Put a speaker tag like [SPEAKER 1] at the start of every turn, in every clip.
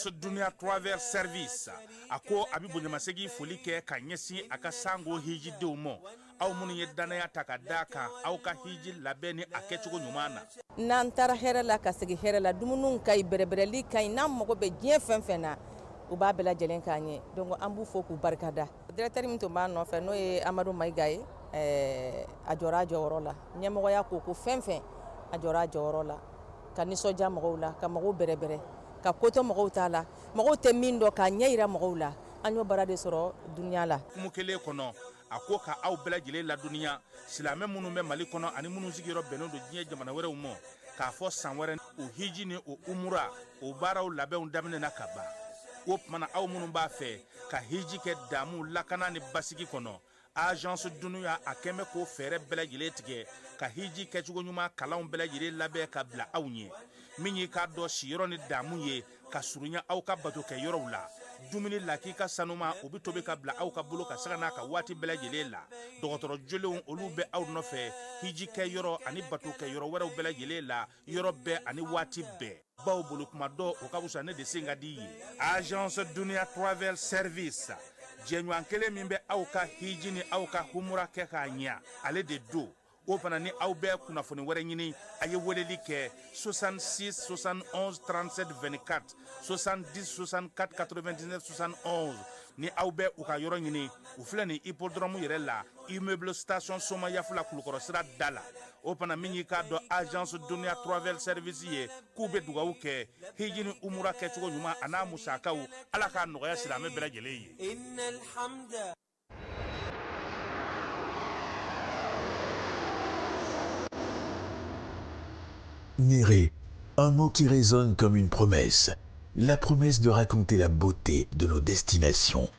[SPEAKER 1] Agence Dunia Travel Service a ko a bɛ bonyamasegin foli kɛ ka ɲɛsin a ka sango hijidenw ma, aw minnu ye dannaya ta ka da kan aw ka hiji labɛn ni a kɛcogo ɲuman na.
[SPEAKER 2] N'an taara hɛrɛ la ka segin hɛrɛ la, dumuniw ka ɲi, bɛrɛbɛrɛli ka ɲi, n'an mago bɛ diɲɛ fɛn fɛn na, u b'a bɛɛ lajɛlen k'an ye. Donc an b'u fo k'u barikada. Directeur min tun b'a nɔfɛ, n'o ye Amadu Mayiga ye, a jɔra a jɔyɔrɔ la. Ɲɛmɔgɔya ko ko fɛn fɛn, a jɔra a jɔyɔrɔ la, ka nisɔndiya mɔgɔw la, ka mɔgɔw bɛrɛbɛrɛ, ka ko to mɔgɔw ta la, mɔgɔw tɛ min dɔn k'a ɲɛ yira mɔgɔw la. An y'o baara de sɔrɔ Dunia la.
[SPEAKER 1] Hukumu kelen kɔnɔ, a ko ka aw bɛɛ lajɛlen ladɔnniya, silamɛ minnu bɛ Mali kɔnɔ ani minnu sigiyɔrɔ bɛnnen don diɲɛ jamana wɛrɛw ma, k'a fɔ san wɛrɛ o hiji ni o umura o baaraw labɛnw daminɛna ka ban. O tuma na, aw minnu b'a fɛ ka hiji kɛ damu, lakana ni basigi kɔnɔ, Agence Dunia a kɛn bɛ k'o fɛɛrɛ bɛɛ lajɛlen tigɛ ka hiji kɛcogo ɲuman kalanw bɛɛ lajɛlen labɛn ka bila aw ɲɛ. Min y'i k'a dɔn siyɔrɔ ni damu ye ka surunya aw ka bato kɛ yɔrɔw la, dumuni lakika sanuma o bɛ tobi ka bila aw ka bolo ka sanga n'a ka waati bɛɛ lajɛlen la. Dɔgɔtɔrɔ jolenw olu bɛ aw nɔfɛ hiji kɛ yɔrɔ ani bato kɛ yɔrɔ wɛrɛw bɛɛ lajɛlen la, yɔrɔ bɛɛ ani waati bɛɛ. Baw bolo kuma dɔ o ka fisa ne de sen ka di ye. Agence Dunia Travel Service, jɛɲɔgɔn kelen min bɛ aw ka hiji ni aw ka humura kɛ k'a ɲɛ, ale de don. O fana ni aw bɛ kunnafoni wɛrɛ ɲini, a ye weleli kɛ 66 71 37 24, 70 64 99 71. Ni aw bɛ u ka yɔrɔ ɲini, u filɛ nin hippodrome yɛrɛ la, immeuble station Somayafula, Kulukɔrɔ sira da la. O fana min y'i k'a dɔn Agence Dunia Travel Service ye, k'u bɛ dugawu kɛ hiji ni umura kɛcogo ɲuman a n'a musakaw, Ala k'a nɔgɔya silamɛ bɛɛ lajɛlen ye.
[SPEAKER 3] Néré, un mot qui résonne comme une promesse. La promesse de raconter la beauté de nos destinations.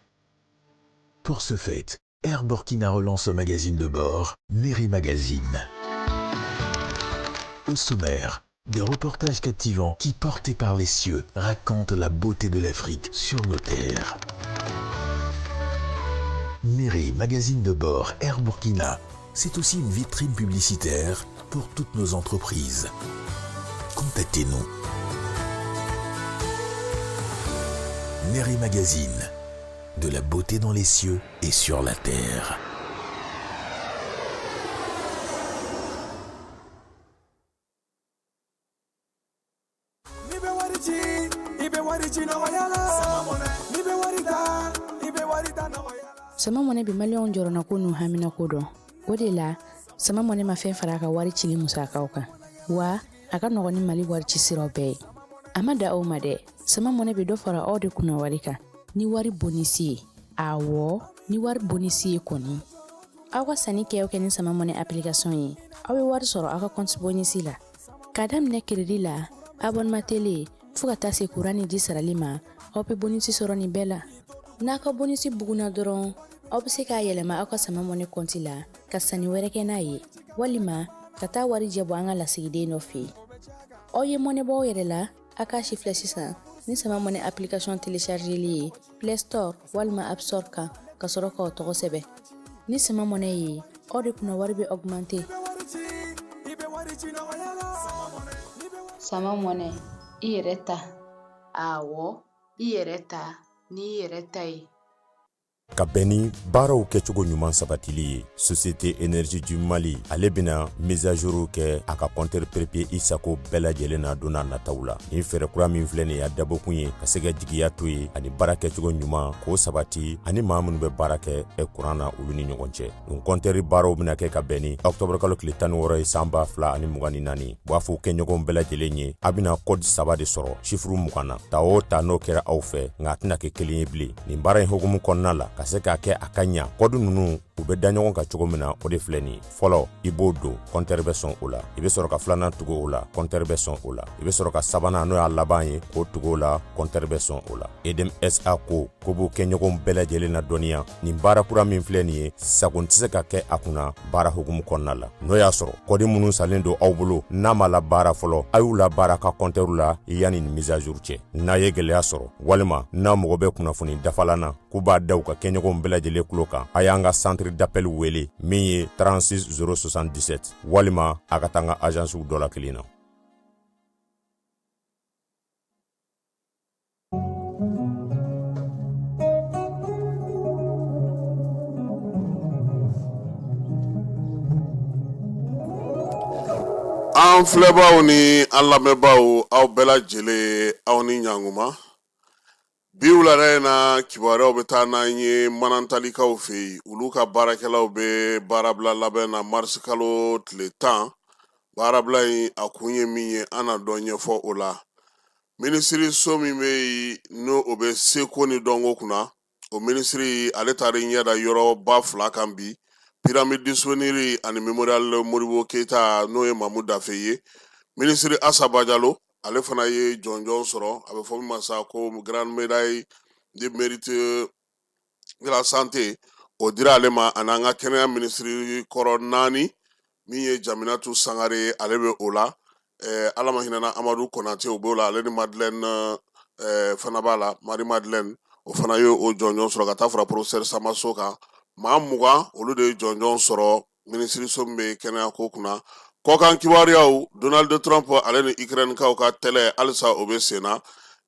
[SPEAKER 3] Pour ce fait, Air Burkina relance un magazine de bord, Néré Magazine. Au sommaire, des reportages captivants qui, portés par les cieux, racontent la beauté de l'Afrique sur nos terres. Néré, magazine de bord Air Burkina, c'est aussi une vitrine publicitaire pour toutes nos entreprises. Contactez-nous. Néré Magazine, de la beauté dans les cieux et sur la terre.
[SPEAKER 4] N'i bɛ wari ci, i bɛ wari ci nɔgɔya la. N'i bɛ wari ta, i bɛ wari ta nɔgɔya la.
[SPEAKER 5] Sama Mɔnɛ bɛ maliyɛnw jɔrɔnako n'u haminako dɔn. O de la, Sama Mɔnɛ ma fɛn fara a ka wari cili musakaw kan, wa a ka nɔgɔn ni Mali wari ci siraw bɛɛ ye. A ma da aw ma dɛ, Sama Mɔnɛ bɛ dɔ fara aw de kunna wari kan ni wari bonisi ye. Awɔ, ni wari bonisi ye kɔni. Aw ka sanni kɛ o kɛ ni Sama Mɔnɛ application ye, aw bɛ wari sɔrɔ aw ka compte bonisi la. K'a daminɛ crédit la, abonnement télé, fo ka taa se kuran ni ji sarali ma, aw bɛ bonisi sɔrɔ nin bɛɛ la. N'a ka bonisi bugunna dɔrɔn, aw bɛ se k'a yɛlɛma aw ka Sama Mɔnɛ kɔnti la ka sanni wɛrɛ kɛ n'a ye, walima ka taa warijɛ bɔ an ka lasigiden dɔ fɛ yen. Aw ye mɔnɛ bɔ aw yɛrɛ la, a k'a si filɛ sisan ni Sama Mɔnɛ application téléchargeli ye Play Store walima App Store kan, ka sɔrɔ k'aw tɔgɔ sɛbɛn. Ni Sama Mɔnɛ ye, aw de kunna wari bɛ augmenter.
[SPEAKER 6] Sama Mɔnɛ, i yɛrɛ ta. Awɔ, i yɛrɛ ta n'i yɛrɛ ta ye.
[SPEAKER 7] Ka bɛn ni baaraw kɛcogo ɲuman sabatili ye, Société Énergie du Mali ale bɛna mise à jour kɛ a ka compteur prépayé i sago bɛɛ lajɛlen na don n'a nataw la. Nin fɛɛrɛ kura min filɛ nin ye, a dabɔkun ye ka se ka jigiya to ye ani baara kɛcogo ɲuman k'o sabati ani maa minnu bɛ baara kɛ kuran na, olu ni ɲɔgɔn cɛ. Nin compteur baaraw bɛna kɛ ka bɛn ni octobre kalo tile 16 ye san 2024. U b'a fɔ kɛɲɔgɔnw bɛɛ lajɛlen ye, a bɛna code saba de sɔrɔ chiffre 20 na. Ta o ta, n'o kɛra aw fɛ, nka a tɛna kɛ kelen ye bilen. Nin baara in hukumu kɔnɔna la, ka se k'a kɛ a ka ɲa, code ninnu u bɛ da ɲɔgɔn kan cogo min na, o de filɛ nin ye. Fɔlɔ, i b'o don, compteur bɛ sɔn o la. I bɛ sɔrɔ ka filanan tugu o la, compteur bɛ sɔn o la. I bɛ sɔrɔ ka sabanan, n'o y'a laban ye, k'o tugu o la, compteur bɛ sɔn o la. EDM SA ko ko b'u kɛɲɔgɔnw bɛɛ lajɛlen na dɔnniya, nin baara kura min filɛ nin ye, sagon tɛ se ka kɛ a kunna baara hukumu kɔnɔna la. N'o y'a sɔrɔ code minnu salen don aw bolo n'a ma labaara fɔlɔ, a y'u labaara ka compteur la yanni nin mise à jour cɛ. N'a ye gɛlɛya sɔrɔ walima n'a mago bɛ kunnafoni dafalan na, k'u b'a da u ka kɛɲɔgɔnw bɛɛ lajɛlen tulo kan, a y'an ka centre d'appel wele min ye 36 077, walima a ka taa an ka agencew dɔ la kelen na.
[SPEAKER 8] An filɛbaaw ni an lamɛnbaaw, aw bɛɛ lajɛlen, aw ni ɲankuma. Bi wulada in na, kibaruyaw bɛ taa n'an ye Manantalikaw fɛ yen. Olu ka baarakɛlaw bɛ baarabila labɛn na marisikalo tile 10. Baarabila in a kun ye min ye, an na dɔ ɲɛfɔ o la. Minisiriso min bɛ yen, n'o o bɛ seko ni dɔnko kunna, o minisiri ale taara i ɲɛ da yɔrɔba fila kan bi, Pyramide du Souvenir ani Mémorial Modibo Keyita, n'o ye Mamu Dafe ye. Minisiri Asa Bajalo, ale fana ye jɔnjɔn sɔrɔ, a bɛ fɔ min ma sa ko Grande Médaille de Mérite de la Santé, o dira ale ma, ani an ka kɛnɛya minisiri kɔrɔ naani, min ye Jaminatu Sangare, ale bɛ o la, Ala ma hinɛna Amadu Konate, o b'o la, ale ni Madeleine fana b'a la, Marie Madeleine, o fana ye o jɔnjɔn sɔrɔ, ka taa fara professeur Samba So kan. Maa 20, olu de ye jɔnjɔn sɔrɔ minisiriso min bɛ kɛnɛya ko kunna. Kɔkan kibaruyaw, Donald Trump ale ni Ukrainekaw ka tɛlɛ, halisa o bɛ sen na.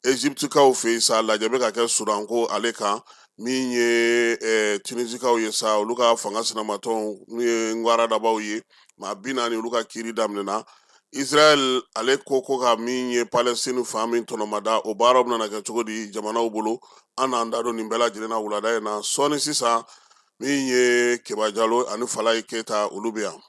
[SPEAKER 8] Egyptekaw fɛ yen sa, lajɛ bɛ ka kɛ Sudan ko ale kan. Min ye Tunisikaw ye sa, olu ka fanga sinamatɔnw, n'u ye ŋaradabaw ye, maa 40, olu ka kiiri daminɛna. Israël ale ko ko ka min ye Palestine fan min tɔnɔmada, o baaraw bɛna kɛ cogo di jamanaw bolo? An n'an da don nin bɛɛ lajɛlen na wulada in na sɔɔni. Sisan, min ye Keba Jalo ani Falaye Keyita, olu bɛ yan.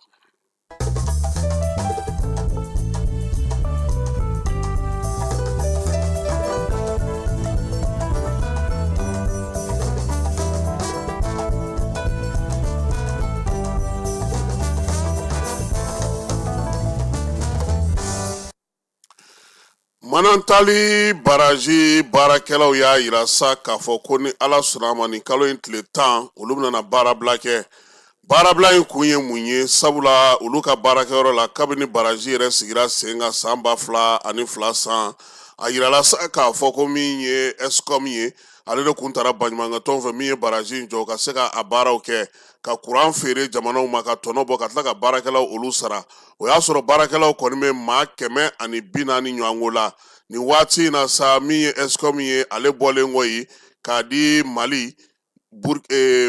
[SPEAKER 8] Manantali baraji baarakɛlaw y'a yira sa k'a fɔ ko ni Ala sɔnna a ma, nin kalo in tile 10, olu bɛna baarabila kɛ. Baarabila in kun ye mun ye? Sabula olu ka baarakɛyɔrɔ la, kabini baraji yɛrɛ sigira sen kan san 2002 san, a yirala sa k'a fɔ ko min ye Eskom ye, ale de kun tara baɲumankɛtɔnw fɛ min ye baraji in jɔ ka se ka a baaraw kɛ, ka kuran feere jamanaw ma, ka tɔnɔ bɔ, ka tila ka baarakɛlaw olu sara. O y'a sɔrɔ baarakɛlaw kɔni bɛ maa 140 ɲɔgɔnko la nin waati in na sa. Min ye Eskom ye, ale bɔlen kɔ yen k'a di Mali,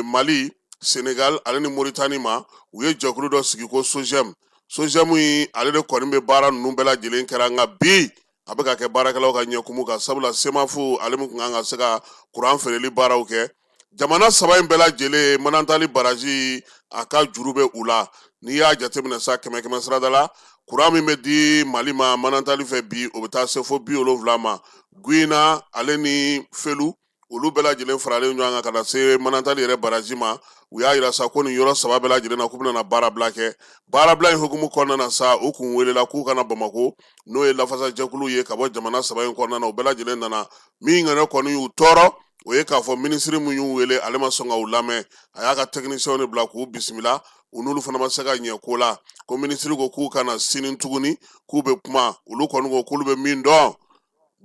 [SPEAKER 8] Mali, Senegal ale ni Moritani ma, u ye jɛkulu dɔ sigi ko SOGEM. SOGEM in, ale de kɔni bɛ baara ninnu bɛɛ lajɛlen kɛra, nka bi a bɛ ka kɛ baarakɛlaw ka ɲɛkumu kan, sabula SEMAF, ale min tun kan ka se ka kuran feereli baaraw kɛ jamana saba in bɛɛ lajɛlen, Manantali baraji a ka juru bɛ u la. N'i y'a jateminɛ sa, kɛmɛ kɛmɛ sarada la, kuran min bɛ di Mali ma Manantali fɛ bi, o bɛ taa se fo 70 ma. Guyina ale ni Felu, olu bɛɛ lajɛlen faralen ɲɔgɔn kan ka na se Manantali yɛrɛ baraji ma. U y'a yira sa ko nin yɔrɔ saba bɛɛ lajɛlen na, k'u bɛna baarabila kɛ. Baarabila in hukumu kɔnɔna na sa, u kun welela k'u ka na Bamakɔ, n'o ye lafasajɛkulu ye ka bɔ jamana saba in kɔnɔna na. U bɛɛ lajɛlen nana. Min yɛrɛ kɔni y'u tɔɔrɔ, o ye k'a fɔ minisiri min y'u wele, ale ma sɔn ka u lamɛn. A y'a ka tɛkinisiyɛnw de bila k'u bisimila, u n'olu fana ma se ka ɲɛ ko la. Ko minisiri ko k'u ka na sini tuguni, k'u bɛ kuma. Olu kɔni ko k'olu bɛ min dɔn,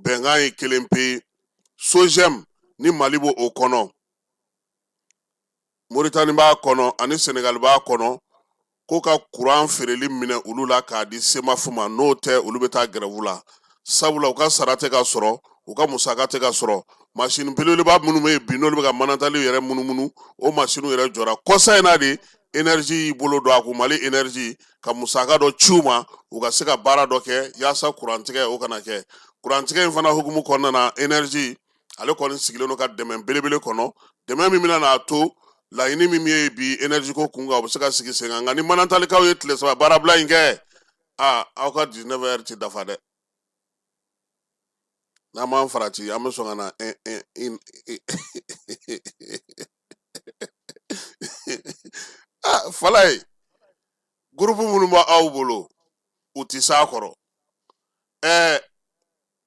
[SPEAKER 8] bɛnkan ye kelen pe. SOGEM ni Mali b'o o kɔnɔ, Moritani b'a kɔnɔ ani Senegal b'a kɔnɔ, ko ka kuran feereli minɛ olu la k'a di SEMAF ma. N'o tɛ, olu bɛ taa gɛrɛwu la, sabula u ka sara tɛ ka sɔrɔ, u ka musaka tɛ ka sɔrɔ. Masini belebeleba minnu bɛ yen bi, n'olu bɛ ka Manantali yɛrɛ munumunu, o masiniw yɛrɛ jɔra kɔsa in na de. Énergie y'i bolo don a kun, Mali Énergie, ka musaka dɔ ci u ma, u ka se ka baara dɔ kɛ yaasa kurantigɛ o kana kɛ. Kurantigɛ in fana hukumu kɔnɔna na, Énergie ale kɔni sigilen don ka dɛmɛ belebele kɔnɔ, dɛmɛ min bɛna n'a to laɲini min ye bi énergie ko kun kan, o bɛ se ka sigi sen kan. Nka ni Manantalikaw ye tile 3 baarabila in kɛ, aa, aw ka 19 heures ti dafa dɛ. N'an m'an farati, an bɛ sɔn ka na. Ah, Falaye, groupe minnu b'aw bolo, u ti s'a kɔrɔ. Ɛɛ,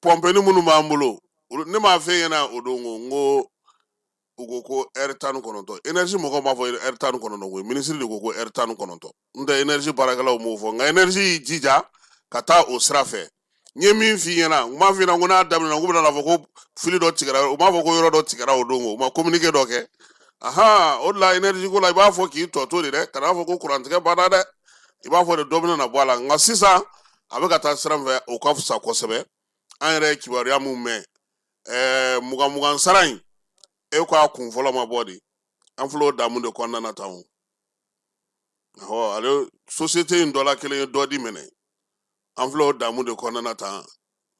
[SPEAKER 8] pɔnpeni minnu b'an bolo, ne m'a f'e ɲɛna o don ko n ko u ko ko ɛri 19. Énergie mɔgɔw m'a fɔ ɛri 19 koyi, minisiri de ko ko ɛri 19. N tɛ énergie baarakɛlaw m'o fɔ, nka énergie y'i jija ka taa o sira fɛ. N ye min f'i ɲɛna, n m'a f'i ɲɛna ko n'a daminɛna, k'u bɛna fɔ ko fili dɔ tigɛra? U m'a fɔ ko yɔrɔ dɔ tigɛra o don, ko u ma communiqué dɔ kɛ. Ahan, o de la énergie ko la, i b'a fɔ k'i tɔ to de dɛ, kan'a fɔ ko kurantigɛ banna dɛ. I b'a fɔ de dɔ bɛna na bɔ a la. Nka sisan a bɛ ka taa sira min fɛ, o ka fisa kosɛbɛ. An yɛrɛ ye kibaruya mun mɛn, 20 20 sara in, e ko a kun fɔlɔ ma bɔ de, an filɛ o damu de kɔnɔna na tan. O, ɔhɔ, ale société in dɔ la kelen ye dɔ di minɛ. An filɛ o damu de kɔnɔna na tan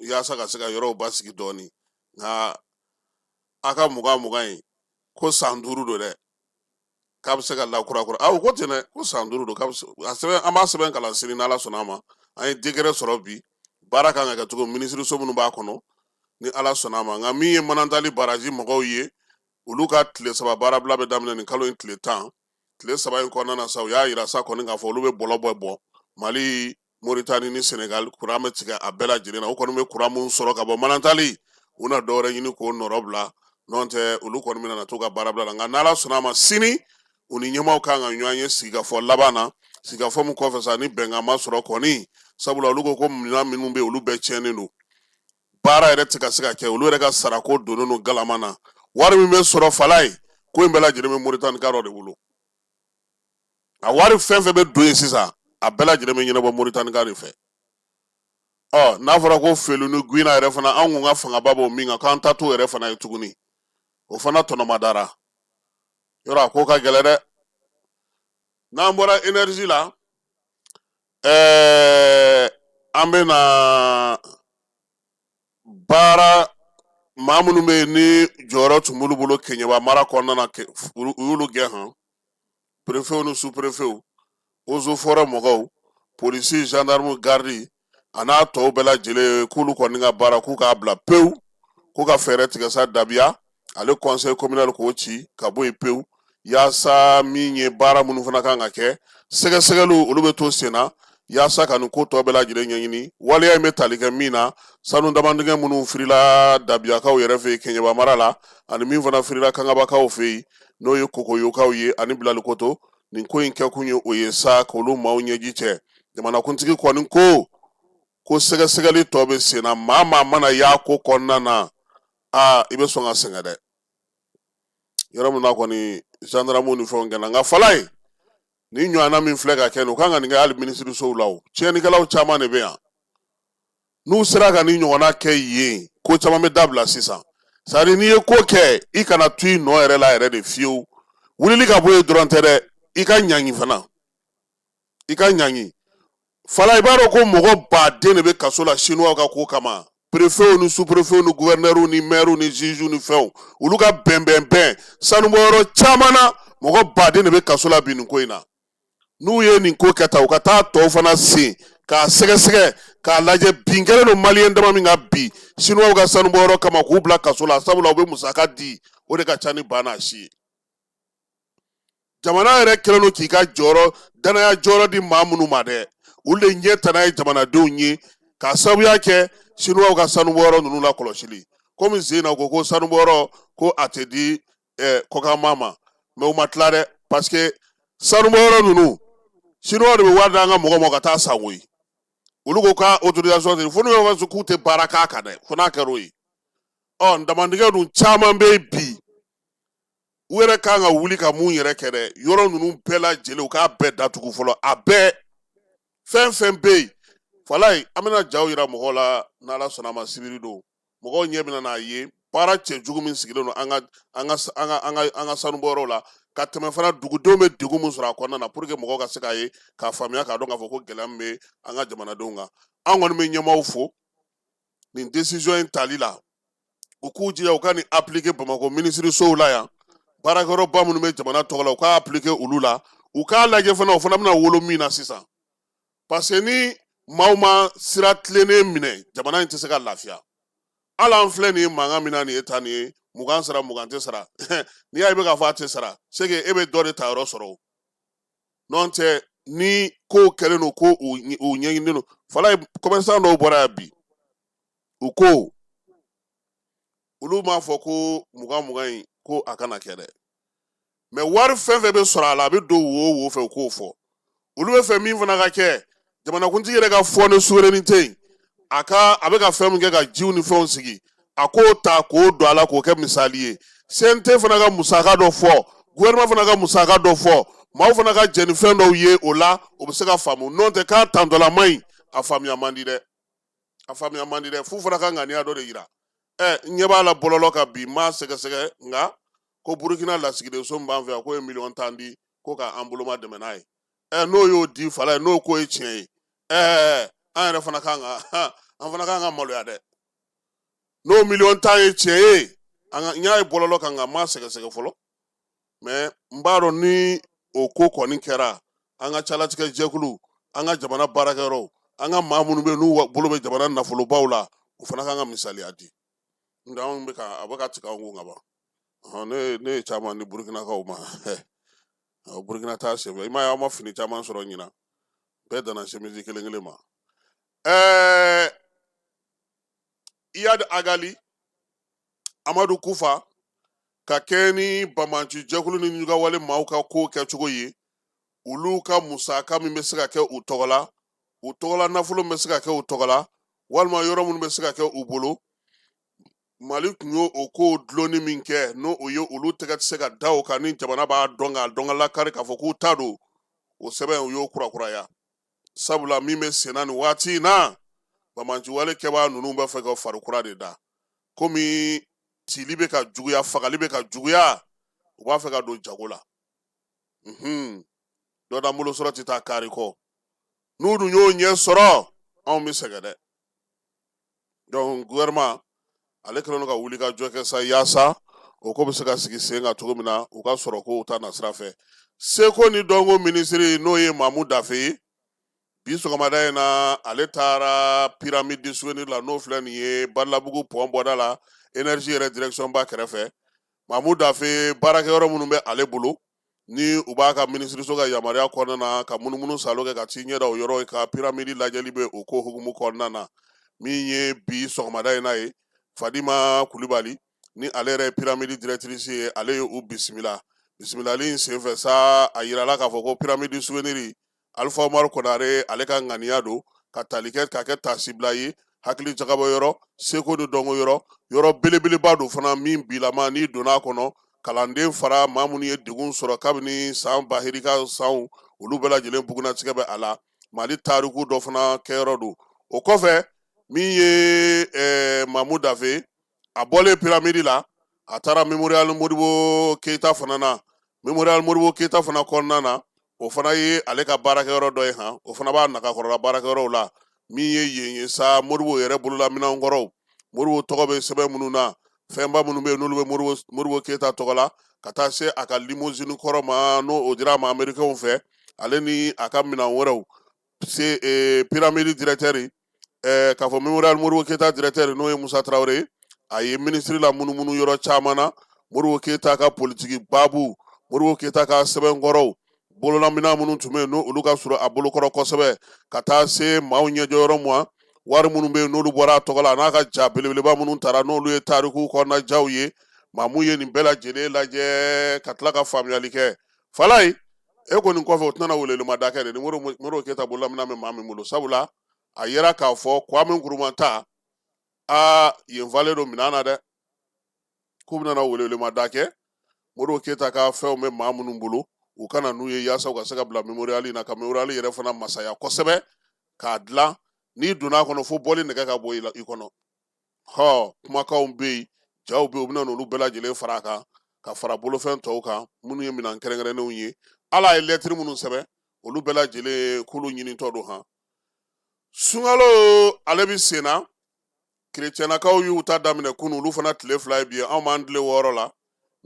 [SPEAKER 8] yaasa ka se ka yɔrɔw basigi dɔɔni. Nka a ka 20 20 in ko san 5 don dɛ, k'a bɛ se ka lakurakura. Aw ko ten dɛ, ko san 5 don, k'a bɛ se a sɛbɛn. An b'a sɛbɛn kalan sini n'Ala sɔnna a ma. An ye décret sɔrɔ bi, baara kan ka kɛ cogo minisiriso minnu b'a kɔnɔ, ni Ala sɔnna a ma. Nka min ye Manantali baraji mɔgɔw ye, olu ka tile 3 baarabila bɛ daminɛ nin kalo in tile 10. Tile 3 in kɔnɔna na sa, u y'a yira sa kɔni k'a fɔ olu bɛ bɔlɔ bɔ bɔ Mali, Moritani ni Senegal, kuran bɛ tigɛ a bɛɛ lajɛlen na. U kɔni bɛ kuran mun sɔrɔ ka bɔ Manantali, u na dɔwɛrɛ ɲini k'o nɔrɔ bila. N'o tɛ, olu kɔni bɛna na t'u ka baara bila la. Nka n'Ala sɔnna a ma, sini u ni ɲɛmaaw kan ka ɲɔgɔn ye sigikafɔ laban na. Sigikafɔ min kɔfɛ sa, ni bɛnkan ma sɔrɔ kɔni, sabula olu ko ko minɛn minnu bɛ yen, olu bɛɛ tiɲɛnen don, baara yɛrɛ tɛ ka se ka kɛ, olu yɛrɛ ka sarako donnen don galama na, wari min bɛ sɔrɔ fala ye, ko in bɛɛ lajɛlen bɛ Moritani ka dɔ de bolo. A wari fɛn fɛn bɛ don yen sisan, a bɛɛ lajɛlen bɛ ɲɛnabɔ Moritani ka de fɛ. Ɔ n'a fɔra ko Felu ni Guina yɛrɛ fana, anw kun ka fangaba b'o min kan, k'an ta t'o yɛrɛ fana ye tuguni, o fana tɔnɔmadara yɔrɔ. A ko ka gɛlɛn dɛ. N'an bɔra énergie la, an bɛ na baara maa minnu bɛ yen ni jɔyɔrɔ tun b'olu bolo Keɲeba mara kɔnɔna na, u y'olu gɛn han. Préfetw ni sous-préfetw, eaux et forêts mɔgɔw, polisi, gendarme, garde a n'a tɔw bɛɛ lajɛlen, k'olu kɔni ka baara k'u k'a bila pewu, k'u ka fɛɛrɛ tigɛ sa Dabiya ale conseil communal k'o ci ka bɔ yen pewu, yaasa min ye baara minnu fana kan ka kɛ, sɛgɛsɛgɛliw olu bɛ to sen na, yaasa ka nin ko tɔ bɛɛ lajɛlen ɲɛɲini. Waleya in bɛ tali kɛ min na, sanu damandingɛ minnu firila Dabiyakaw yɛrɛ fɛ yen Keɲeba mara la, ani min fana firila Kangabakaw fɛ yen, n'o ye Kokoyokaw ye ani Bilalikoto. Nin ko in kɛkun ye o ye sa, k'olu maaw ɲɛji cɛ. Jamanakuntigi kɔni ko ko sɛgɛsɛgɛli tɔ bɛ sen na. Maa maa mana y'a ko kɔnɔna na, aa, i bɛ sɔn ka sɛgɛn dɛ. Yɔrɔ min na kɔni, gendarmew ni fɛnw gɛnna. Nka fala ye nin ɲɔgɔnna min filɛ ka kɛ nin, u kan ka nin kɛ hali minisirisow la. O tiɲɛnikɛlaw caman de bɛ yan. N'u sera ka nin ɲɔgɔnna kɛ yen, ko caman bɛ dabila sisan. C'est-à-dire n'i ye ko kɛ, i kana to i nɔ yɛrɛ la yɛrɛ de fiyewu. Wulili ka bɔ yen dɔrɔn tɛ dɛ, i ka ɲangi fana, i ka ɲangi fala. I b'a dɔn ko mɔgɔ baden de bɛ kaso la Chinois ka ko kama. Préfetw ni sous-préfetw ni gouverneurs ni maires ni juges ni fɛnw, olu ka bɛnbɛnbɛn sanubɔyɔrɔ caman na, mɔgɔ baden de bɛ kaso la bi nin ko in na. N'u ye nin ko kɛ tan, u ka taa tɔw fana sen k'a sɛgɛsɛgɛ k'a lajɛ bin kɛlen don maliyɛn dama min kan bi Chinois ka sanubɔyɔrɔ kama, k'u bila kaso la, sabula u bɛ musaka di, o de ka ca ni ba n'a si ye. Jamana yɛrɛ kɛlen don k'i ka jɔyɔrɔ, danaya jɔyɔrɔ di maa minnu ma dɛ, olu de ɲɛ tana ye jamanadenw ye, k'a sababuya kɛ Chinois ka sanubɔyɔrɔ ninnu la kɔlɔsili. Komi sen na, u ko ko sanubɔyɔrɔ ko a tɛ di kɔkanmaa ma, mais u ma tila dɛ, parce que sanubɔyɔrɔ ninnu, Chinois de bɛ wari d'an ka mɔgɔ ma ka taa san koyi. Olu ko k'a autorisation tɛ, fo n'u y'a fɔ k'u tɛ baara k'a kan dɛ, fo n'a kɛra o ye. Ɔ damandingɛ dun caman bɛ yen bi, u yɛrɛ kan ka wuli ka mun yɛrɛ kɛ dɛ? Yɔrɔ ninnu bɛɛ lajɛlen, u k'a bɛɛ datugu fɔlɔ, a bɛɛ, fɛn fɛn bɛ yen. Falayi, an bɛna jaw yira mɔgɔw la n'Ala sɔnna a ma sibiri don. Mɔgɔw ɲɛ bɛna n'a ye baara cɛjugu min sigilen don an ka sanubɔyɔrɔw la, ka tɛmɛ fana dugudenw bɛ degun min sɔrɔ a kɔnɔna na, pour que mɔgɔw ka se k'a ye k'a faamuya, k'a dɔn k'a fɔ ko gɛlɛya min bɛ an ka jamanadenw kan. An kɔni bɛ ɲɛmaaw fo nin décision in tali la. U k'u jija u ka nin appliquer Bamakɔ minisirisow la yan, baarakɛyɔrɔba minnu bɛ jamana tɔgɔ la, u k'a appliquer olu la. U k'a lajɛ fana, o fana bɛna wolo min na sisan, parce que ni maaw ma sira tilennen minɛ, jamana in tɛ se ka lafiya. Hali an filɛ nin ye mankan min na nin ye tan, nin ye 20 sara, 20 tɛ sara. N'i y'a ye i bɛ k'a fɔ a tɛ sara, c'est que e bɛ dɔ de ta yɔrɔ sɔrɔ o. N'o tɛ, ni kow kɛlen don ko u ɲɛɲininen don fala. Commerçant dɔw bɔra yan bi, u ko olu m'a fɔ ko 20 20 in ko a kana kɛ dɛ, mais wari fɛn fɛn bɛ sɔrɔ a la, a bɛ don wo o wo fɛ, u k'o fɔ. Olu bɛ fɛ min fana ka kɛ, jamanakuntigi yɛrɛ ka fonds de souveraineté in, a ka a bɛ ka fɛn min kɛ ka jiw ni fɛnw sigi, a k'o ta k'o don a la k'o kɛ misali ye. CNT fana ka musaka dɔ fɔ, gouvernement fana ka musaka dɔ fɔ, maaw fana ka jɛn ni fɛn dɔw ye, o la o bɛ se ka faamu. N'o tɛ, k'a tantɔla man ɲi, a faamuya man di dɛ, a faamuya man di dɛ. F'u fana ka ŋaniya dɔ de yira. Ɛ n ɲɛ b'a la bɔlɔlɔ kan bi, n m'a sɛgɛsɛgɛ, nka ko Burukina lasigidenso min b'an fɛ yan, k'o ye miliyɔn 10 di ko k'an boloma dɛmɛ n'a ye. Ɛ n'o y'o di fala ye, n'o ko ye tiɲɛ ye, An yɛrɛ fana kan ka, an fana kan ka maloya dɛ. N'o miliyɔn 10 ye tiɲɛ ye, an ka, n y'a ye bɔlɔlɔ kan, nka n m'a sɛgɛsɛgɛ fɔlɔ, mais n b'a dɔn ni o ko kɔni kɛra, an ka calatigɛ jɛkulu, an ka jamana baarakɛyɔrɔw, an ka maa minnu bɛ yen n'u bolo bɛ jamana nafolobaw la, u fana kan ka misaliya di. Nka anw bɛ ka, a bɛ ka tigɛ anw kun ka ban. Ne ye caman di Burukinakaw ma. Burukina taa senfɛ, i m'a ye, aw ma fini caman sɔrɔ ɲinan, bɛɛ danna chemise kelen kelen ma. Iyad Ag Ghali, Amadu Kufa, ka kɛ ni banbaanci jɛkulu ni ɲugawale maaw ka ko kɛcogo ye, olu ka musaka min bɛ se ka kɛ u tɔgɔ la, u tɔgɔla nafolo min bɛ se ka kɛ u tɔgɔ la, walima yɔrɔ minnu bɛ se ka kɛ u bolo, Mali tun y'o o ko dulonni min kɛ, n'o o ye olu tɛgɛ tɛ se ka da o kan ni jamana b'a dɔn k'a dɔn ka lakari k'a fɔ k'u ta don, o sɛbɛn u y'o kurakuraya. Sabula min bɛ senna nin waati in na, banbaanciwale kɛbaa ninnu b'a fɛ ka fari kura de da. Komi tili bɛ ka juguya, fagali bɛ ka juguya, u b'a fɛ ka don jago la. Dɔ d'an bolo sɔrɔ tɛ taa kari kɔ. N'u dun y'o ɲɛ sɔrɔ, anw bɛ sɛgɛn dɛ. Donc gouvernement ale kɛlen don ka wuli ka jɔ kɛ sa, yaasa o ko bɛ se ka sigi sen kan cogo min na, u ka sɔrɔ kow ta nasira fɛ. Seko ni dɔnko minisiri, n'o ye Mamu Dafe ye, bi sɔgɔmada in na, ale taara Pyramide du Souvenir la, n'o filɛ nin ye Badalabugu pont bɔda la, énergie yɛrɛ direction ba kɛrɛfɛ. Mamu Dafe, baarakɛyɔrɔ minnu bɛ ale bolo, ni u b'a ka minisiriso ka yamaruya kɔnɔna na, ka munumunu salo kɛ ka t'i ɲɛda o yɔrɔ ka pyramide lajɛli bɛ o ko hukumu kɔnɔna na. Min ye bi sɔgɔmada in na ye, Fadima Kulibali, ni ale yɛrɛ ye pyramide directrice ye, ale ye u bisimila. Bisimilali in senfɛ sa, a yirala k'a fɔ ko Pyramide du Souvenir, Alifa Umaru Konare ale ka ŋaniya don ka tali kɛ k'a kɛ taasibila ye, hakili jagabɔ yɔrɔ, seko ni dɔnko yɔrɔ, yɔrɔ belebeleba don fana min bilama n'i donna a kɔnɔ, kalanden fara maa minnu ye degun sɔrɔ kabini san bahirika sanw, olu bɛɛ lajɛlen bugunnatigɛ bɛ a la. Mali tariku dɔ fana kɛyɔrɔ don. O kɔfɛ, min ye Mamu Dafe, a bɔlen pyramide la, a taara Mémorial Modibo Keyita fana na. Mémorial Modibo Keyita fana kɔnɔna na, o fana ye ale ka baarakɛyɔrɔ dɔ ye han, o fana b'a nagakɔrɔla baarakɛyɔrɔw la. Min ye yen ye sa, Modibo yɛrɛ bolola minɛnkɔrɔw, Modibo tɔgɔ bɛ sɛbɛn minnu na, fɛnba minnu bɛ yen n'olu bɛ Modibo Keyita tɔgɔ la, ka taa se a ka limousine kɔrɔ ma, n'o o dira a ma Américains fɛ, ale ni a ka minɛn wɛrɛw se. Pyramide directeur, k'a fɔ Mémorial Modibo Keyita directeur, n'o ye Musa Tarawele ye, a ye minisiri la munumunu yɔrɔ caman na, Modibo Keyita ka politiki baabu, Modibo Keyita ka sɛbɛnkɔrɔw, bololaminɛn minnu tun bɛ yen n'olu ka surun a bolokɔrɔ kosɛbɛ, ka taa se maaw ɲɛjɔyɔrɔ ma, wari minnu bɛ yen n'olu bɔra a tɔgɔ la, a n'a ka ja belebeleba minnu tara, n'olu ye tariku kɔnɔna jaw ye. Maamu ye nin bɛɛ lajɛlen lajɛ ka tila ka faamuyali kɛ. Falayi, e kɔni kɔfɛ, o tɛna welewelemada kɛ de ni Modibo Keyita bololaminɛn bɛ maa min bolo, sabula a yera k'a fɔ Kwame Nkrumah ta, aa, yen falen don minɛn na dɛ. K'u bɛna welewelemada kɛ, Modibo Keyita ka fɛnw bɛ maa minnu bolo, u ka na n'u ye yaasa u ka se ka bila mémorial in na, ka mémorial yɛrɛ fana masaya kosɛbɛ k'a dilan, n'i donna a kɔnɔ fo bɔli nɛgɛ ka bɔ i kɔnɔ. Hɔ, kumakanw bɛ yen, jaw bɛ yen, u bɛna n'olu bɛɛ lajɛlen fara a kan, ka fara bolofɛn tɔw kan minnu ye minɛn kɛrɛnkɛrɛnnenw ye. Ala ye lɛtiri minnu sɛbɛn, olu bɛɛ lajɛlen k'olu ɲinitɔ don han. Sunkalo ale bɛ sen na, kerecɛnnakaw y'u ta daminɛ kunun, olu fana tile 2 ye bi ye, anw b'an tile 6 la.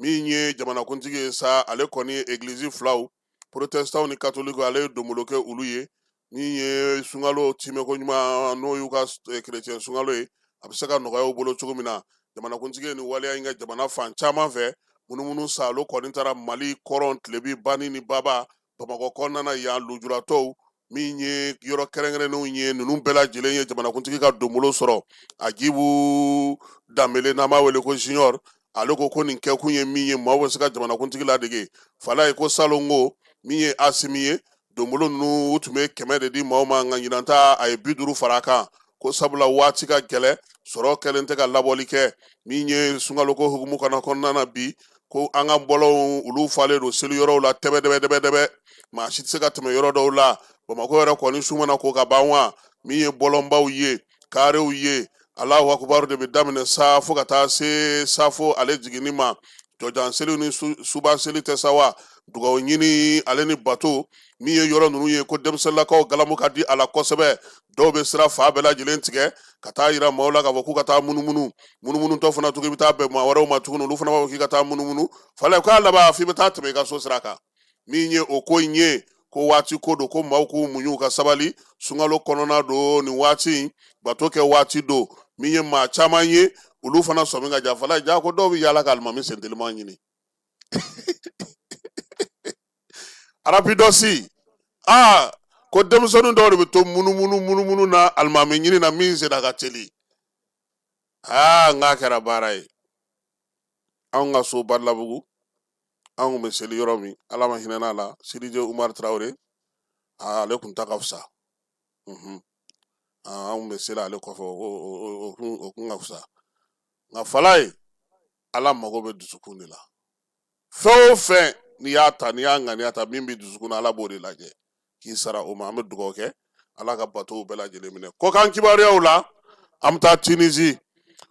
[SPEAKER 8] Min ye jamanakuntigi ye sa, ale kɔni ye egilizi filaw, protestantw ni katolikiw, ale ye donbolo kɛ olu ye. Min ye sunkalo timɛko ɲuman, n'o y'u ka kerecɛn sunkalo ye, a bɛ se ka nɔgɔya u bolo cogo min na. Jamanakuntigi ye nin waleya in kɛ jamana fan caman fɛ. Munumunu saalo kɔni taara Mali kɔrɔn, tilebi, bani ni baba, Bamakɔ kɔnɔna na yan, lujuratɔw min ye yɔrɔ kɛrɛnkɛrɛnnenw ye, ninnu bɛɛ lajɛlen ye jamanakuntigi ka donbolo sɔrɔ. Agibu Danbele, n'an b'a wele ko Junior, ale ko ko nin kɛkun ye min ye, maaw bɛ se ka jamanakuntigi ladege. Falaye ko salon ko min ye Asimi ye, donbolo ninnu, u tun bɛ 100 de di maaw ma, nka ɲinan ta, a ye 50 fara a kan, ko sabula waati ka gɛlɛ, sɔrɔ kɛlen tɛ ka labɔli kɛ. Min ye sunkaloko hukumu kɔnɔ kɔnɔna na bi, ko an ka bɔlɔnw, olu falen don seli yɔrɔw la tɛbɛdɛbɛdɛbɛdɛbɛ, maa si tɛ se ka tɛmɛ yɔrɔ dɔw la. Bamakɔ yɛrɛ kɔni, su mana ko ka ban wa, min ye bɔlɔnbaw ye, karew ye, Alahu akubaru de bɛ daminɛ sa fo ka taa se safo ale jiginni ma. Jɔjan seli ni suba seli tɛ sa wa? Dugawu ɲini ale ni bato min ye yɔrɔ ninnu ye, ko denmisɛnlakaw galamu ka di a la kosɛbɛ. Dɔw bɛ sira fan bɛɛ lajɛlen tigɛ ka taa yira maaw la k'a fɔ k'u ka taa munumunu. Munumunutɔ fana tugun, i bɛ taa bɛn maa wɛrɛw ma tuguni, olu fana b'a fɔ k'i ka taa munumunu. Falaye k'a laban f'i bɛ taa tɛmɛ i ka so sira kan. Min ye o ko in ye, ko waati ko don, ko maaw k'u muɲu ka sabali. Sunkalo kɔnɔna don nin waati in, bato kɛ waati don. Min ye maa caman ye, olu fana sɔmi ka ja. Falaye ja ko dɔw bɛ yaala ka alimami senteliman ɲini. Arapidɔsi, aa, ko denmisɛnnin dɔw de bɛ to munumunu munumunu na alimami ɲini na min senna ka teli. Aa, n k'a kɛra baara ye. Anw ka so Badalabugu, an kun bɛ seli yɔrɔ min, Ala ma hinɛ n'a la, Sidije Umar Tarawele, ale kun ta ka fisa. An kun bɛ seli ale kɔfɛ, o kun ka fisa. Nka Falaye, Ala mago bɛ dusukun de la. Fɛn o fɛn n'i y'a ta, n'i y'a ŋaniya ta, min bɛ dusukun na, Ala b'o de lajɛ k'i sara o ma. An bɛ dugawu kɛ, Ala ka batow bɛɛ lajɛlen minɛ. Kɔkan kibaruyaw la, an bɛ taa Tunisie.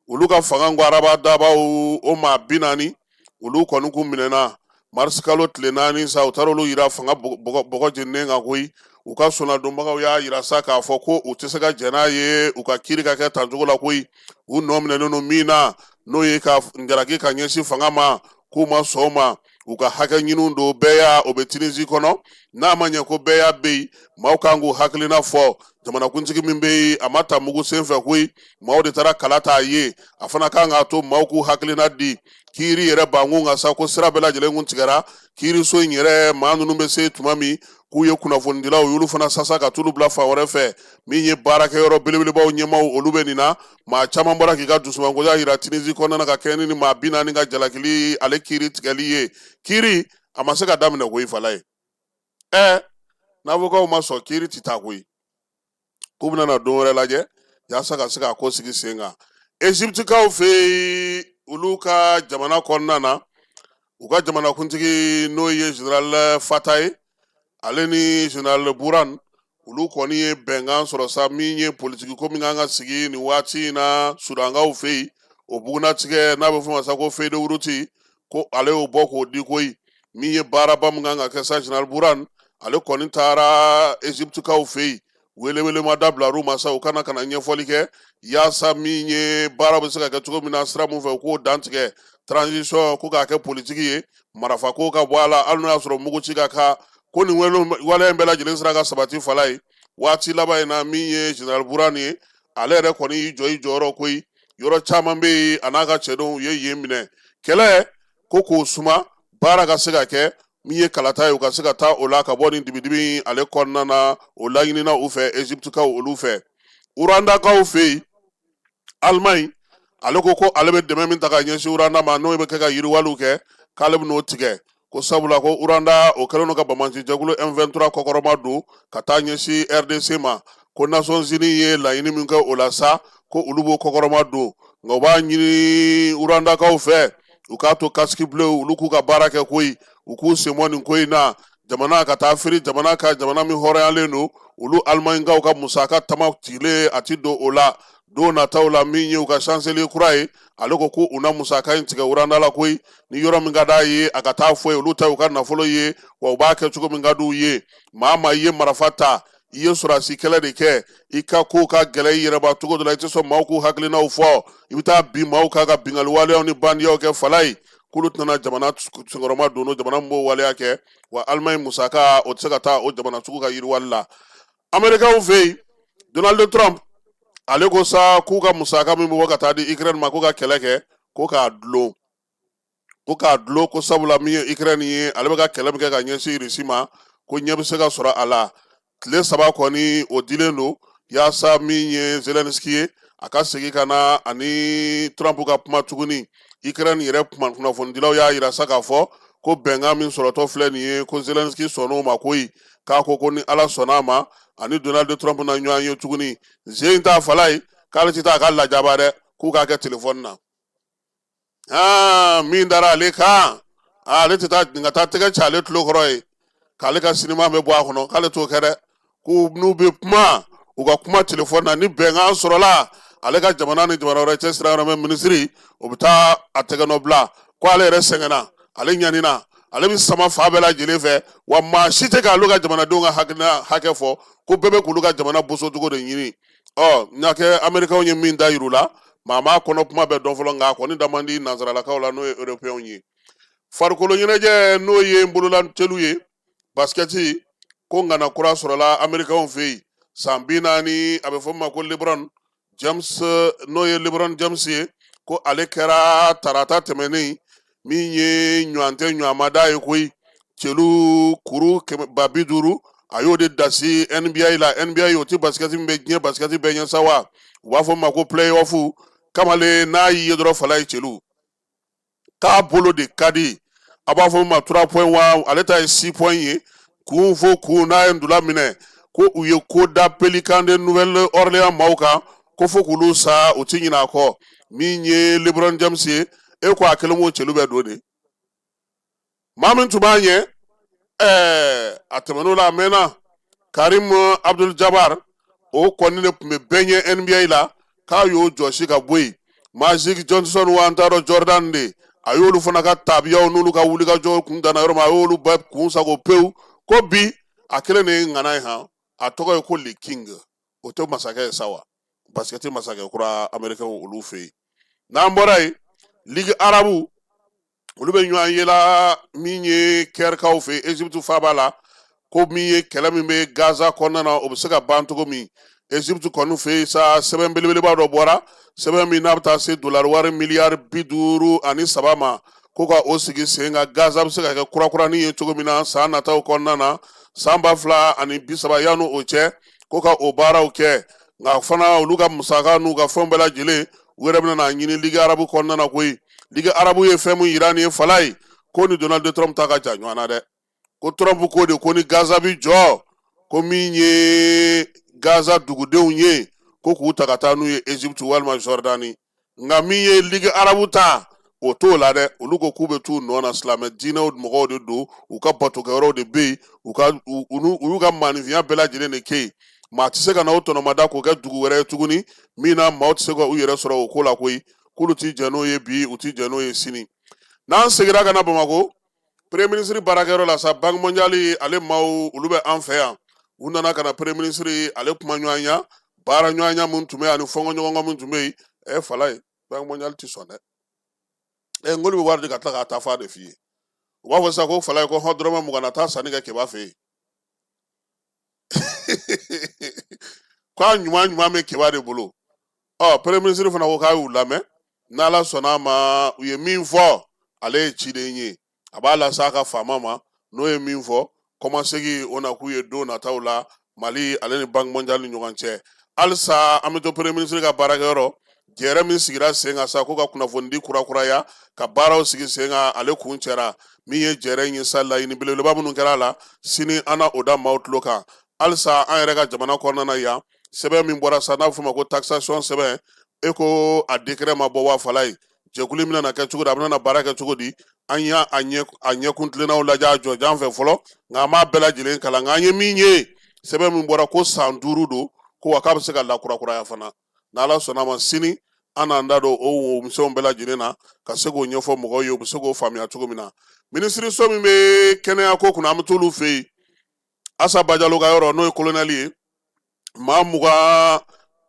[SPEAKER 8] Olu ka fanga araba dabaw, o maa 40, olu kɔni kun minɛna marisikalo tile 4 sa. U taara olu yira fanga bɔgɔ jeninen kan koyi. U ka sonnadonbagaw y'a yira sa k'a fɔ ko u tɛ se ka jɛn n'a ye u ka kiiri ka kɛ tancogo la koyi. U nɔ minɛnen don min na, n'o ye ka jalaki ka ɲɛsin fanga ma, k'u ma sɔn o ma. U ka hakɛ ɲini don bɛɛya, o bɛ Tunisie kɔnɔ. N'a ma ɲɛ ko bɛɛya bɛ yen, maaw kan k'u hakilina fɔ. Jamanakuntigi min bɛ yen, a ma ta mugu sen fɛ koyi, maaw de taara kala t'a ye. A fana kan k'a to maaw k'u hakilina di. Kiiri yɛrɛ bankun kan sa, ko sira bɛɛ lajɛlen kun tigɛra kiiriso in yɛrɛ. Maa ninnu bɛ se tuma min k'u ye kunnafonidilaw y'olu fana sasa ka t'olu bila fan wɛrɛ fɛ. Min ye baarakɛyɔrɔ belebelebaw ɲɛmaaw, olu bɛ nin na. Maa caman bɔra k'i ka dusumangoya yira Tunisie kɔnɔna na ka kɛɲɛ ni maa 40 ka jalakili ale kiiri tigɛli ye. Kiiri a ma se ka daminɛ koyi, Falaye. Ɛ, n'avokaw ma sɔn, kiiri tɛ taa koyi. K'u bɛna na don wɛrɛ lajɛ yaasa ka se k'a ko sigi sen kan. Eziptikaw fɛ yen, olu ka jamana kɔnɔna na, u ka jamanakuntigi, n'o ye général Fata ye, ale ni général Buran, olu kɔni ye bɛnkan sɔrɔ sa. Min ye politiki ko min kan ka sigi nin waati in na Sudankaw fɛ yen, o bugunnatigɛ n'a bɛ f'o ma sa ko feuille de route, ko ale y'o bɔ k'o di koyi. Min ye baaraba min kan ka kɛ sa, général Buran ale kɔni taara Eziptikaw fɛ yen, welewelema dabila u ma sa, u kana ka na ɲɛfɔli kɛ yaasa min ye baara bɛ se ka kɛ cogo min na, sira mun fɛ, u k'o dantigɛ. Transition ko k'a kɛ politiki ye, marifa ko ka bɔ a la, hali n'o y'a sɔrɔ mugu ci ka kan, ko nin waleya in bɛɛ lajɛlen sera ka sabati. Falaye, waati laban in na, min ye général Buran ye, ale yɛrɛ kɔni y'i jɔ i jɔyɔrɔ koyi. Yɔrɔ caman bɛ yen, a n'a ka cɛdenw ye yen minɛ. Kɛlɛ ko k'o suma, baara ka se ka kɛ. Min ye kalata ye, u ka se ka taa o la ka bɔ nin dibidibi ale kɔnɔna na. O laɲinina u fɛ, Eziptikaw olu fɛ. Rwandakaw fɛ yen, Alimaɲi ale ko ko ale bɛ dɛmɛ min ta ka ɲɛsin Rwanda ma, n'o bɛ kɛ ka yiriwaliw kɛ, k'ale bɛ n'o tigɛ, ko sabula ko Rwanda o kɛlen don ka banbaanci jɛkulu M23 kɔkɔrɔma don ka taa ɲɛsin RDC ma. Ko Nations Unies ye laɲini min kɛ o la sa, ko olu b'o kɔkɔrɔma don. Nka u b'a ɲini Rwandakaw fɛ, u k'a to casque bleu olu k'u ka baara kɛ koyi, u k'u sen bɔ nin ko in na. Jamana ka taa firi jamana ka jamana min hɔrɔnyalen don, olu Alimaɲikaw ka musaka tama tile a ti don o la don nataw la. Min ye u ka chancelier kura ye, ale ko ko u na musaka in tigɛ Rwanda la koyi. Ni yɔrɔ min ka d'a ye, a ka taa fɔ ye, olu ta y'u ka nafolo ye, wa u b'a kɛ cogo min ka d'u ye. Maa maa i ye marifa ta, i ye sɔrɔdasi kɛlɛ de kɛ, i ka ko ka gɛlɛn i yɛrɛ ma cogo dɔ la, i tɛ sɔn maaw k'u hakilinaw fɔ, i bɛ taa bin maaw kan ka binkanni waleyaw ni bandiyaw kɛ. Falaye, k'olu tɛna jamana senkɔrɔma don jamana min b'o waleya kɛ. Wa Alimaɲi musaka, o tɛ se ka taa o jamana sugu ka yiriwali la. Amerikaw fɛ yen, Donald Trump ale ko sa k'u ka musaka min bɛ bɔ ka taa di Ukraine ma ko ka kɛlɛ kɛ, ko k'a dulon, ko k'a dulon, ko sabula min ye Ukraine ye, ale bɛ ka kɛlɛ min kɛ ka ɲɛsin Russie ma, ko ɲɛ bɛ se ka sɔrɔ a la. Tile 3 kɔni o dilen don yaasa min ye Zelensky ye, a ka segin ka na ani Trump ka kuma tuguni. Ukraine yɛrɛ kunnafonidilaw y'a yira sa k'a fɔ ko bɛnkan min sɔrɔtɔ filɛ nin ye, ko Zelensky sɔnn'o ma koyi. K'a ko ko ni Ala sɔnn'a ma, ani Donald Trump na ɲɔgɔn ye tuguni. Ze in t'a Falaye, k'ale tɛ taa a ka lajaba dɛ, k'u k'a kɛ telefɔni na. Aa, min dara ale kan, ale tɛ taa ka taa tɛgɛ ci ale tulo kɔrɔ ye k'ale ka sinima bɛ bɔ a kɔnɔ, k'ale t'o kɛ dɛ. Ko n'u bɛ kuma, u ka kuma telefɔni na. Ni bɛnkan sɔrɔla, ale ka jamana ni jamana wɛrɛ cɛ sira wɛrɛ minisiri, o bɛ taa a tɛgɛ nɔ bila. Ko ale yɛrɛ sɛgɛnna, ale ɲanina, ale bɛ sama fan bɛɛ lajɛlen fɛ, wa maa si tɛ k'ale ka jamanadenw ka hakilina hakɛ fɔ, ko bɛɛ bɛ k'olu ka jamana bosocogo de ɲini. Ɔ n'a kɛ Amerikaw ye min da yir'u la, maa m'a kɔnɔ kuma bɛɛ dɔn fɔlɔ, nka a kɔni da man di nansaralakaw la, n'o ye Européens ye. Farikolo ɲɛnajɛ, n'o ye bolola celu ye, basikɛti, ko ŋana kura sɔrɔla Amerikaw fɛ yen san 40, a bɛ fɔ min ma ko LeBron James, n'o ye LeBron James ye, ko ale kɛra tarata tɛmɛnen min ye ɲɔgɔn tɛ ɲɔgɔnmada ye koyi. Celu kuru 150,000, a y'o de dasi NBA la. NBA, o tɛ basikɛti min bɛ diɲɛ basikɛti bɛɛ ɲɛ sa wa, u b'a fɔ min ma ko playoff. Kamalen n'a y'i ye dɔrɔn, fala ye celu k'a bolo de ka di, a b'a fɔ min ma 3 point wa, ale ta ye 6 point ye, kun fo kun n'a ye ndula minɛ. Ko u ye ko da Pelican de Nouvelle Orléans maaw kan, ko fo k'olu sa, u ti ɲinɛ a kɔ. Min ye LeBron James ye, e ko a kelen m'o celu bɛɛ don de. Maa min tun b'a ɲɛ, a tɛmɛn'o la, a mɛnna, Karim Abdul-Jabbar, o kɔni de tun bɛ bɛɛ ɲɛ NBA la, k'a y'o jɔsi ka bɔ yen. Magic Johnson wa, an t'a dɔn, Jordan de, a y'olu fana ka tabiyaw n'olu ka wulikajɔ kun danna yɔrɔ min, a y'olu bɛɛ kun sago pewu. Ko bi a kelen de ye ŋana ye han, a tɔgɔ ye ko Le King, o tɛ masakɛ ye sa wa, basikɛti masakɛ kura Américain olu fɛ yen. N'an bɔra yen, Ligue arabe, olu bɛ ɲɔgɔn yela min ye Kɛrikaw fɛ Egypte faaba la, ko min ye kɛlɛ min bɛ Gaza kɔnɔna na, o bɛ se ka ban cogo min. Egypte kɔni fɛ yen sa, sɛbɛn belebeleba dɔ bɔra, sɛbɛn min n'a bɛ taa se dolari wari miliyari 53 ma, ko ka o sigi sen kan, Gaza bɛ se ka kɛ kurakuranin ye cogo min na san nataw kɔnɔna na, san 2030 yanni o cɛ, ko ka o baaraw kɛ. Nka fana olu ka musaka n'u ka fɛnw bɛɛ lajɛlen, u yɛrɛ bɛna n'a ɲini Ligue arabe kɔnɔna na koyi. Ligue arabe ye fɛn min yira nin ye, fala ye ko ni Donald Trump ta ka jan ɲɔgɔn na dɛ. Ko Trump ko de ko ni Gaza bi jɔ, ko min ye Gaza dugudenw ye, ko k'u ta ka taa n'u ye Egypte walima Jordanie. Nka min ye Ligue arabe ta, o t'o la dɛ. Olu ko k'u bɛ t'u nɔ na, silamɛ diinɛw mɔgɔw de don, u ka batokɛyɔrɔw de bɛ yen, u ka u y'u ka maaninfinya bɛɛ lajɛlen de kɛ yen. Maa tɛ se ka na o tɔnɔmada k'o kɛ dugu wɛrɛ ye tuguni min na maaw tɛ se ka u yɛrɛ sɔrɔ o ko la koyi. K'olu ti jɛn n'o ye bi, u ti jɛn n'o ye sini. N'an seginna ka na Bamakɔ premier ministre baarakɛyɔrɔ la sa, Banque mondiale ale maaw, olu bɛ an fɛ yan. U nana ka na premier ministre ale kuma ɲɔgɔnya, baara ɲɔgɔnya min tun bɛ yen ani fɔnkɔɲɔgɔnkɔ min tun bɛ yen. Fala ye, Banque mondiale ti sɔn dɛ. N k'olu bɛ wari di ka tila k'a ta fa de f'i ye. U b'a fɔ sisan ko fala ye ko hɔn, dɔrɔmɛ 20 na taa sanni kɛ Keba fɛ yen, k'a ɲuman ɲuman bɛ Keba de bolo. Ɔ premier ministre fana ko k'a y'u lamɛn, n'Ala sɔnna a ma, u ye min fɔ, ale ye ciden ye, a b'a lase a ka faama ma. N'o ye min fɔ, kɔmasegin o na k'u ye don nataw la Mali ale ni Banque mondiale ni ɲɔgɔn cɛ. Halisa an bɛ to premier ministre ka baarakɛyɔrɔ, jɛrɛ min sigira sen kan sa ko ka kunnafonidi kurakuraya, ka baaraw sigi sen kan, ale kun cɛra. Min ye jɛrɛ in ye sa, laɲini belebeleba minnu kɛra a la, sini an na o da maaw tulo kan. Halisa an yɛrɛ ka jamana kɔnɔna na yan, sɛbɛn min bɔra sa n'a bɛ f'o ma ko taxation sɛbɛn, e ko a décret ma bɔ wa, fala ye jɛkulu in bɛna na kɛ cogo di, a bɛna na baara kɛ cogo di? An y'a a ɲɛ a ɲɛkun tilennaw lajɛ a jɔjan fɛ fɔlɔ, nka an m'a bɛɛ lajɛlen kalan. Nka an ye min ye, sɛbɛn min bɔra ko san 5 don, ko wa k'a bɛ se ka lakurakuraya fana. N'Ala sɔnna a ma, sini an n'an da don o womisɛnw bɛɛ lajɛlen na ka se k'o ɲɛfɔ mɔgɔw ye, u bɛ se k'o faamuya cogo min na. Minisiriso min bɛ kɛnɛya ko kunna, an bɛ t'olu fɛ yen, Asa Bajalo ka yɔrɔ, n'o ye kolonɛli ye. Maa 20,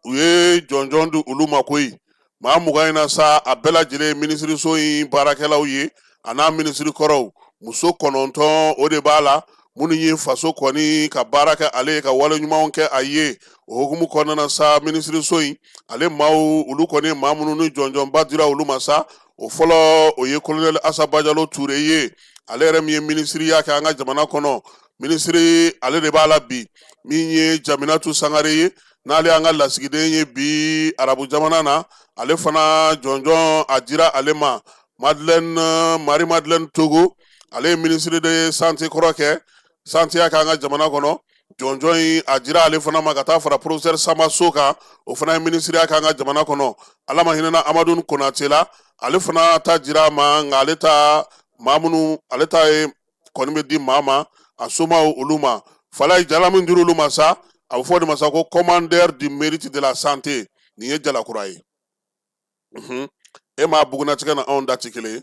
[SPEAKER 8] u ye jɔnjɔn di olu ma koyi. Maa 20 in na sa, a bɛɛ lajɛlen ye minisiriso in baarakɛlaw ye, a n'a minisiri kɔrɔw. Muso 9, o de b'a la, minnu ye faso kɔni ka baara kɛ ale ye, ka wale ɲumanw kɛ a ye. O hukumu kɔnɔna na sa, minisiriso in ale maaw, olu kɔni maa minnu ni jɔnjɔnba dira olu ma sa, o fɔlɔ, o ye kolonɛli Asa Bajalo Ture ye, ale yɛrɛ min ye minisiriya kɛ an ka jamana kɔnɔ, minisiri ale de b'a la bi. Min ye Jaminatu Sangare ye, n'ale y'an ka lasigiden ye bi arabu jamana na, ale fana jɔnjɔn a dira ale ma. Madeleine, Marie Madeleine Togo, ale ye ministre de santé kɔrɔ kɛ, santeya k'an ka jamana kɔnɔ, jɔnjɔn in a dira ale fana ma, ka taa fara professeur Samba So kan, o fana ye minisiriya k'an ka jamana kɔnɔ. Ala ma hinɛna Amadu Konate la, ale fana ta dira a ma. Nka ale ta maa minnu, ale ta ye kɔni bɛ di maa ma, a somaw olu ma. Falaye, jala min dir'olu ma sa, a bɛ fɔ o de ma sa ko commandeur du mérite de la santé. Nin ye jalakura ye. E m'a bugunnatigɛ na anw da tɛ kelen ye.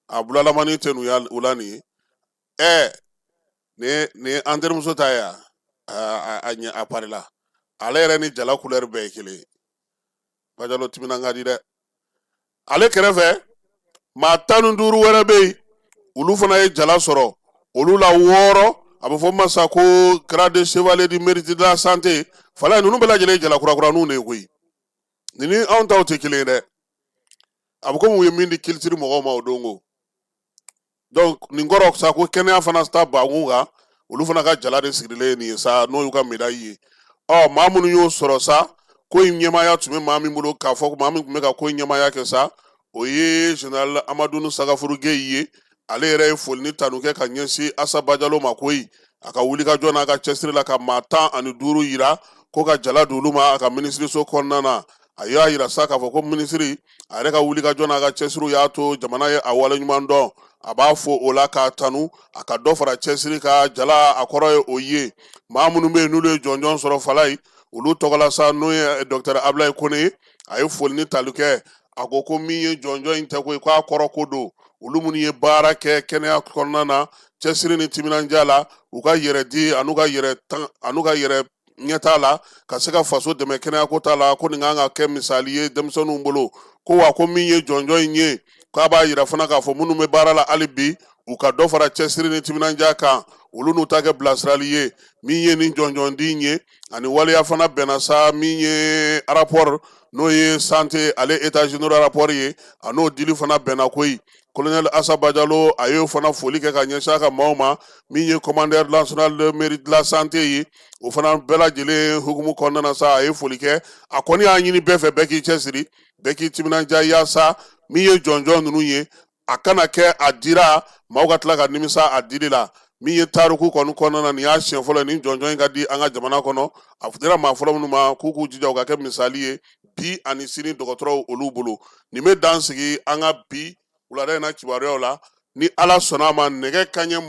[SPEAKER 8] A bulalamani tɛ n'u u la nin ye. Ɛ, nin ye an terimuso ta ye a ɲɛ a parila. Ale yɛrɛ ni jala couleur bɛɛ ye kelen ye. Bajalo timinan ka di dɛ. Ale kɛrɛfɛ maa 15 wɛrɛ bɛ yen, olu fana ye jala sɔrɔ. Olu la 6, a bɛ fɔ ma sa ko grade de chevalier du mérite de la santé. Falaye, ninnu bɛɛ lajɛlen ye jala kurakuraniw de ye koyi. Nin ni anw taw tɛ kelen ye dɛ. A bɛ komi u ye min di culture mɔgɔw ma o don ko. Donc nin kɔrɔ sa ko kɛnɛya fana ta bankun kan, olu fana ka jala de sirilen ye nin ye sa, n'o y'u ka médaille ye. Ɔ, maa minnu y'o sɔrɔ sa, ko in ɲɛmaaya tun bɛ maa min bolo, k'a fɔ maa min tun bɛ ka ko in ɲɛmaaya kɛ sa, o ye général Amadou Sagafuru Gueye ye. Ale yɛrɛ ye foli ni tanu kɛ ka ɲɛsin Asa Bajalo ma koyi, a ka wulikajɔ n'a ka cɛsiri la ka maa 15 yira ko ka jala di olu ma a ka minisiriso kɔnɔna na. A y'a yira sa k'a fɔ ko minisiri a yɛrɛ ka wulikajɔ n'a ka cɛsiriw y'a to jamana ye a waleɲuman dɔn. A b'a fo o la k'a tanu, a ka dɔ fara cɛsiri ka jala a kɔrɔ ye o ye. Maa minnu bɛ yen n'olu ye jɔnjɔn sɔrɔ Falaye, olu tɔgɔla sa, n'o ye docteur Ablaye Kone ye, a ye foli ni tali kɛ. A ko ko min ye jɔnjɔn in tɛ koyi, k'a kɔrɔ ko don. Olu minnu ye baara kɛ kɛnɛya kɔnɔna na cɛsiri ni timinandiya la, u ka yɛrɛ di an'u ka yɛrɛ tan an'u ka yɛrɛ ɲɛtaa la ka se ka faso dɛmɛ kɛnɛyako ta la, ko nin kan ka kɛ misali ye denmisɛnninw bolo. Ko wa ko min ye jɔnjɔn in ye, k'a b'a yira fana k'a fɔ minnu bɛ baara la hali bi, u ka dɔ fara cɛsiri ni timinandiya kan, olu n'u ta kɛ bilasirali ye. Min ye nin jɔnjɔn di in ye, ani waleya fana bɛnna sa, min ye rapport n'o ye santé ale états généraux rapport ye, a n'o dili fana bɛnna koyi. Colonel Asa Bajalo, a y'o fana foli kɛ ka ɲɛsin a ka maaw ma. Min ye commandeur national de mérite de la santé ye, o fana bɛɛ lajɛlen hukumu kɔnɔna na sa, a ye foli kɛ. A kɔni y'a ɲini bɛɛ fɛ, bɛɛ k'i cɛsiri, bɛɛ k'i timinandiya, yaasa min ye jɔnjɔn ninnu ye, a kana kɛ a dira maaw ka tila ka nimisa a dili la. Min ye tariku kɔni kɔnɔna na, nin y'a siɲɛ fɔlɔ ye nin jɔnjɔn in ka di an ka jamana kɔnɔ. A dira maa fɔlɔ minnu ma, k'u k'u jija u ka kɛ misali ye bi ani sini dɔgɔtɔrɔw olu bolo. Nin bɛ dan sigi an ka bi wulada in na kibaruyaw la. Ni Ala sɔnna a ma, nɛgɛ kanɲɛ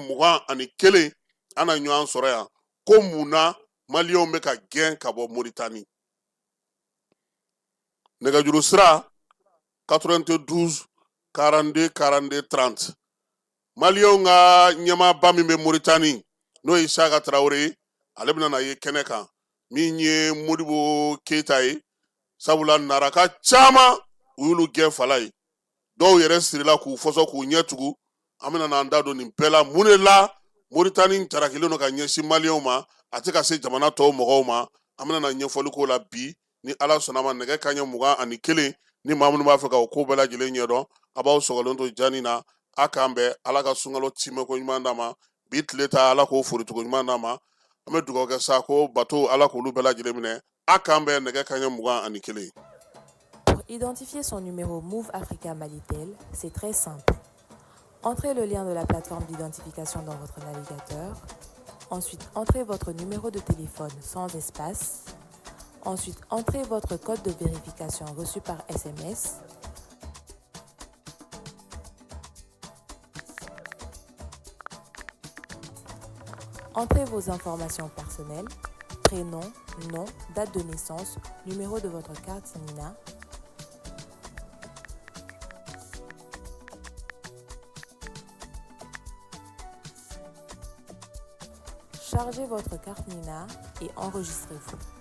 [SPEAKER 8] 21, an na ɲɔgɔn sɔrɔ yan. Ko mun na maliyɛnw bɛ ka gɛn ka bɔ Moritani? Nɛgɛjuru sira 92 42 42 30. Maliyɛnw ka ɲɛmaaba min bɛ Moritani, n'o ye Isaka Tarawele ye, ale bɛna na ye kɛnɛ kan. Min ye Modibo Keyita ye, sabula naraka caman u y'olu gɛn Falaye, dɔw yɛrɛ sirila k'u fɔsɔ k'u ɲɛ tugu. An bɛna n'an da don nin bɛɛ la. Mun de la Moritani jarakilen don ka ɲɛsin maliyɛnw ma, a tɛ ka se jamana tɔw mɔgɔw ma? An bɛna na ɲɛfɔli k'o la bi ni Ala sɔnna ma, nɛgɛ kanɲɛ 21. Ni maa minnu b'a fɛ ka o ko bɛɛ lajɛlen ɲɛdɔn, a b'aw sɔgɔlen to jani na. A k'an bɛn. Ala ka sunkalo timɛko ɲuman d'an ma. Bi tile ta, Ala k'o foricogo ɲuman d'an ma. An bɛ dugawu kɛ sa ko bato, Ala k'olu bɛɛ lajɛlen minɛ. A k'an bɛn nɛgɛ kanɲɛ 21.
[SPEAKER 9] Pour identifier son numéro Moov Africa Malitel, c'est très simple. Entrez le lien de la plateforme d'identification dans votre navigateur. Ensuite, entrez votre numéro de téléphone sans espace. Ensuite, entrez votre code de vérification reçu par SMS. Entrez vos informations personnelles, prénom, nom, date de naissance, numéro de votre carte NINA. Chargez votre carte NINA et enregistrez-vous.